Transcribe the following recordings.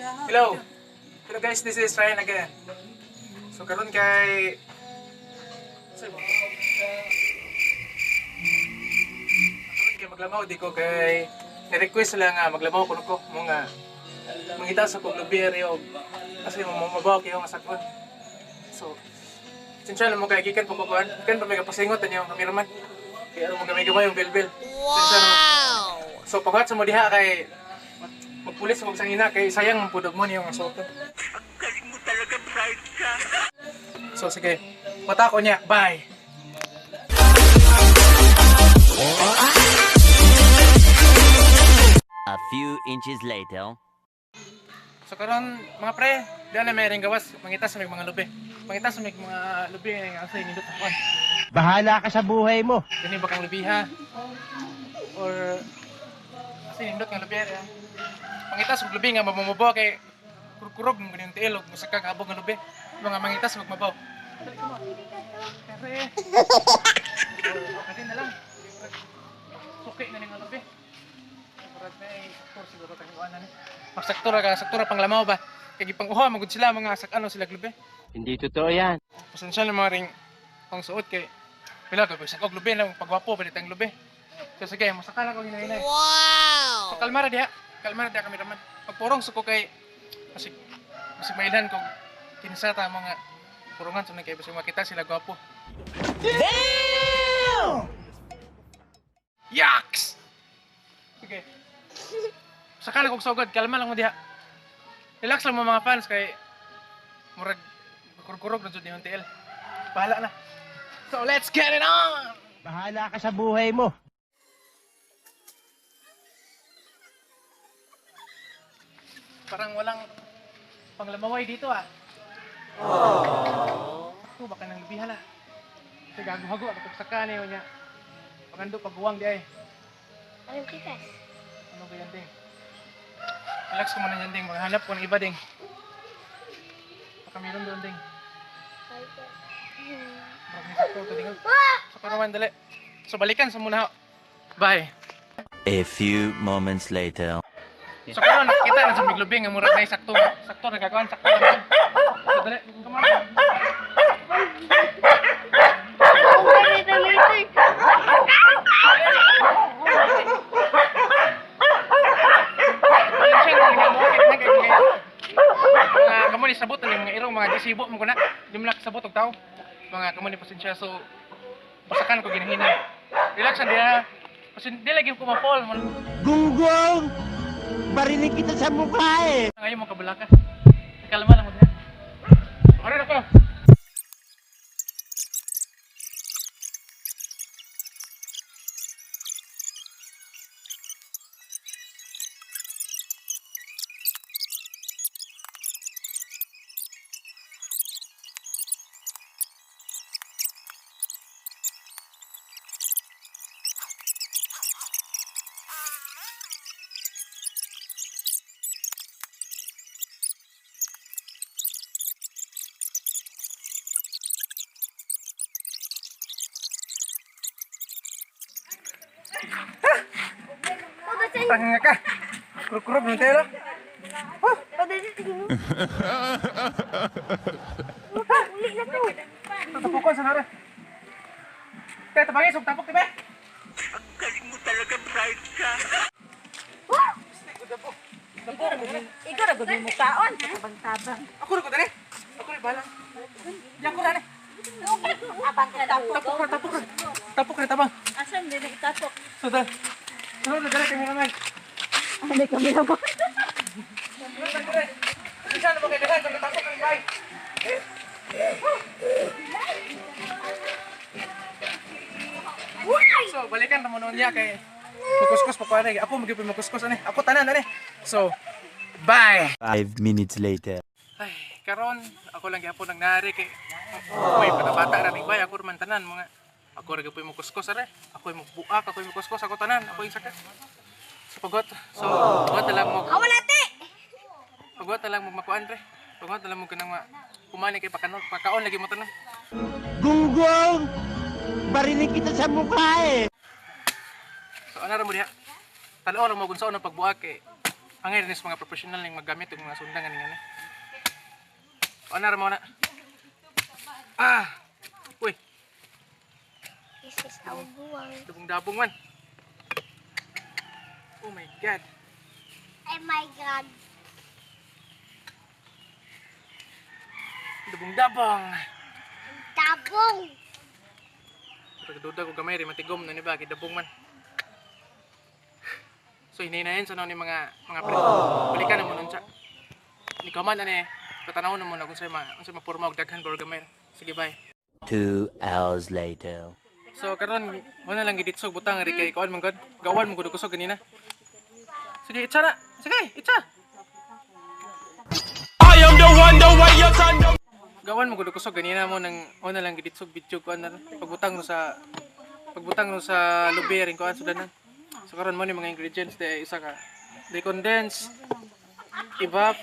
Hello. Hello guys, this is Ryan again. So karon kay Saan mo? Karon kay maglamaw di ko kay ni-request sila nga maglamaw kuno ko mga mangita sa kog lubi eri og kasi mo mabaw kayo nga sakon. So Sinsya na mo kay gikan pa ko kuan. Gikan pa may kapasingot tanyo kameraman. Kaya mo gamay gamay yung bilbil. Wow. So pagwat sa mo diha kay magpulis mo sang ina kay sayang ang pudog mo niyong asulto. Galing mo talaga, bright ka. So sige, mata ko niya. Bye. A few inches later. So karon mga pre, di na may ring gawas, mangita sa may mga lubi. Mangita sa may mga lubi nga sa nindot ako. Bahala ka sa buhay mo. Kani ba kang lubi ha? Or kasi nindot nga lubi ha. Mangita sa lubi nga mabumabaw kay kurkurog mo ganing tiil og musaka kabog nga lubi. Mga mangita sa magmabaw. Dali, come on. Kare. Kare na lang. Suki na ning lubi. Murag na eh, saktor siguro tayong na ni. Magsakto ra ka, sakto ra pang lamaw ba? Kay gipang-uha magud sila mga sak ano sila glubi. Hindi totoo yan. Pasensya na mga ring pang suot kay pila ka bisag og lubi na pagwapo pa ditang lubi. So sige, masaka lang ko hinahinay. Wow. So kalma ra diha. Kalma ra diha kami raman. Pagpurong suko kay masig masig mailhan kog kinsa ta mga purungan sa kay bisag makita sila gwapo. Damn! Yaks! Sige. Saka lang kog sugod, kalma lang mo diha. Relax lang mo mga fans kay murag kurkurog na jud ni TL. Bahala na. So let's get it on! Bahala ka sa buhay mo. Parang walang panglamaway dito ah. Aww. Ito, baka nang lubihala. Kasi gago-hago, ako pagsaka niyo niya. Pagando, pagguwang di ay. Anong kikas? Ano ba yan, ding? Relax ko muna yan, ding. Maghanap ko ng iba, ding. Baka meron doon, ding. Murag ni sakto to, ding. So, karoon, dali. So, balikan sa muna. Bye. A few moments later. So karon nakita na sa miglubing nga murag na sakto sakto nagkakuan sakto na. So dali, come on. Later, later. Pasensya na nga mo kay kay kay. Mga kamo ni sabot ni mga irong mga gisibo mo kuna. Di mo nakasabot og tao. Mga kamo ni pasensya so pasakan ko ginahina. Relax ang diha. Kasi di lagi ko ma-fall. Gunggong! Barinig kita sa mukha eh. Ngayon mo kabulaka. Kalma lang mo diha. Aray ako. Tanga ka. Kurkurog mo tayo. Uli na to. Tapukon sa nara. Kaya tabangin, sug tapok diba? Ang galing mo talaga, bright ka. Ikaw ra gud mo kaon, tabang-tabang. Ako ra ko dali. Ako ra balang. Yan ko ra ni. Abang tapok. Tapok ra, tapok ra. Tapok ra tabang. Asan din itapok? So dal. Sunod na dali kami naman. Ano kami na ba? Sunod na dali. Isa na ba kayo dali? Tapok kami bye. So balikan na mo noon niya kay magkuskus pa ko ani. Ako magyud magkuskus ani. Ako tanan ani. So bye. 5 minutes later. Ay, karon ako lang gyapon ang nari kay ako'y bata-bata ra ning bay ako man tanan mga ako ra gyud mo kuskus are. Ako'y mo buak, ako'y mo kuskus, ako tanan, ako yung saka. So pagot. So pagot na lang mo. Awala te. Pagot na lang mo makuan pre. Pagot na lang mo kanang kumani kay pakanon, pakaon lagi mo tanan. Gunggong! Barinig kita sa mukha eh. So ana ra mo diha. Tan-aw ra mo kung saan ang pagbuak kay Angay rin sa mga professional ning maggamit og mga sundang ani nga. Ana ra mo na. Ah. Uy, This is our buwang. dabong-dabong man. Oh my God. Oh my God. Dabong-dabong. Dabong. Pagduda ko gamay rin matigom na ni ba kay dabong man. So hinihinayin sa ni mga pre. Balikan na mo nun siya. Ni kaman ani patanaw na mo na kung sa ma unsa maporma og daghan ba or gamay. Sige, bye. 2 hours later. So karon mo na lang giditsog butang ri kay kuan man god. Gawan mo gud kusog ganina. Sige, itsa na. Sige, itsa. I am the one, the way your son don't. Gawan mo gud kusog ganina mo nang mo na lang giditsog video kuan na pagbutang no sa lubi rin kuan sudanan. So karon mo ni mga ingredients de isa ka. De condense, evap,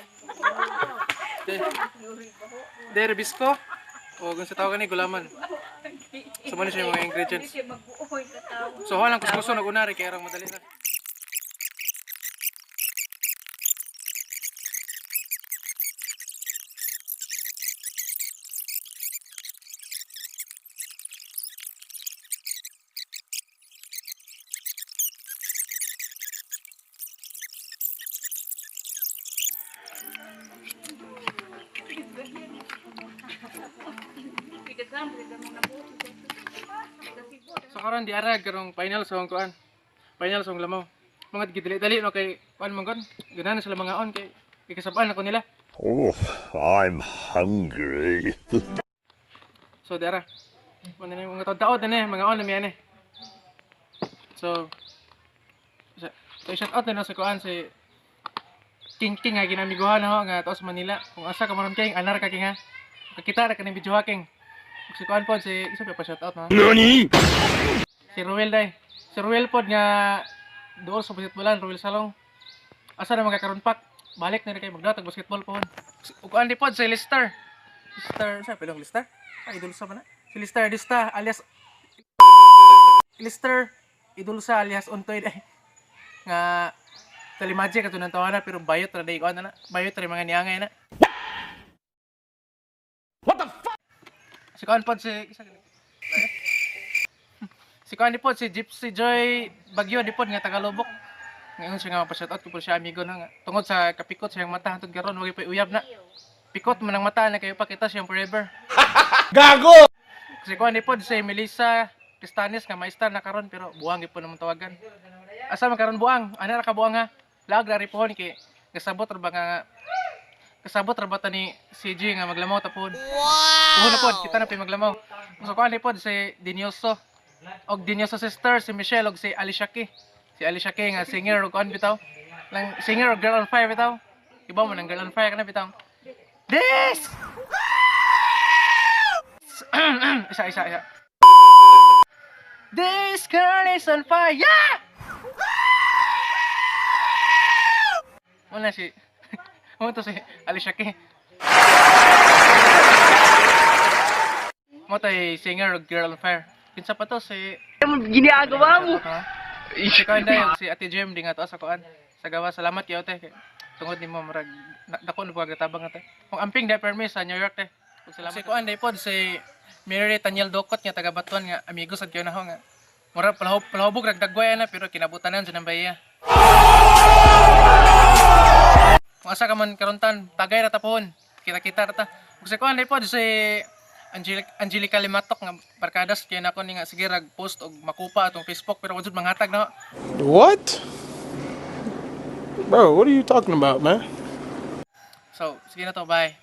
de rebisco, o kung sa tawag ni gulaman. So mo ni siya yung mga ingredients. So walang kuskuso nag-una rin kaya rang madali na. So karon di ara karong final sa akong kuan. Final sa akong lamaw. Mga gidali-dali no kay kuan man kon. Ganahan sila mga on kay ikasabaan ako nila. Oh, I'm hungry. So di ara. Mo na yung mga taod na ni mga on na mi ani. So so shout out na no sa kuan si King King nga ginamiguhan na ho nga taos Manila. Kung asa ka maron King, anar ka King ha. Kakita ra ka ning video ha King. Ug si kuan pod si isa pa shout out no. Nani? Si Ruel day. Si Ruel pod nga dool sa basketballan, Ruel Salong. Asa na mga karon pak? Balik na rin kayo magdatag basketball pohon. Ug kuan di pod si Lister. Lister, sa pilong Lister? Ay, idol sa man na. Si Lister Dista alias Lister Idulsa alias Untoy day. Nga Talimagic ato nang tawana pero bayot ra day kuan na na. Bayot ra mga niangay na. What the fuck? Si kuan pod si isa Si kuan di pod si Gypsy Joy Bagyo di pod nga taga Lubok. Ngayon siya nga mapa-shoutout ko po siya amigo na nga. Tungod sa kapikot siyang mata hantod karon wag pa uyab na. Pikot man ang mata na kayo pakita siyang forever. Gago! Si kuan di pod si Melissa Cristanes nga maestra na karon pero buwang gyud po naman tawagan. Asa man karon buang? Ana ra ka buang ha. Laag ra ri pohon kay kasabot ra ba nga kasabot ra ba ta ni CJ nga maglamaw ta pohon. Wow! Pohon na pod, kita na pa maglamaw. So kuan di pod si Dinyoso og Dinyoso sister si Michelle og si Alicia Key. Si Alicia Key nga singer og kuan bitaw. Lang singer og Girl on Fire bitaw. Iba mo nang Girl on Fire kana bitaw. This isa isa isa. This girl is on fire! Wala si Mo to si Alicia Key. Mo tay singer og Girl on Fire. Kinsa pa to si Ginagawa mo. Si kuan dayon si Ate Jem di nga to sa kuan. Sa gawa salamat kayo te. Kay tungod nimo murag dako na po tabang na te. Kung amping dai permis sa New York te. Ug salamat. Si kuan dai pod si Mary Tanyel Dokot nga taga Batuan nga amigo sad kayo na ho nga. Mura palahubog ragdagway na pero kinabutanan sa nang baya. Kung asa ka man karon tan, tagay ra ta pohon. Kita-kita ra ta. Ug si kuan dai pod si Angelica Limatok nga barkadas kay nako ni nga sige rag post og makupa atong Facebook pero wala jud manghatag na ho. What? Bro, what are you talking about, man? So, sige na to, bye.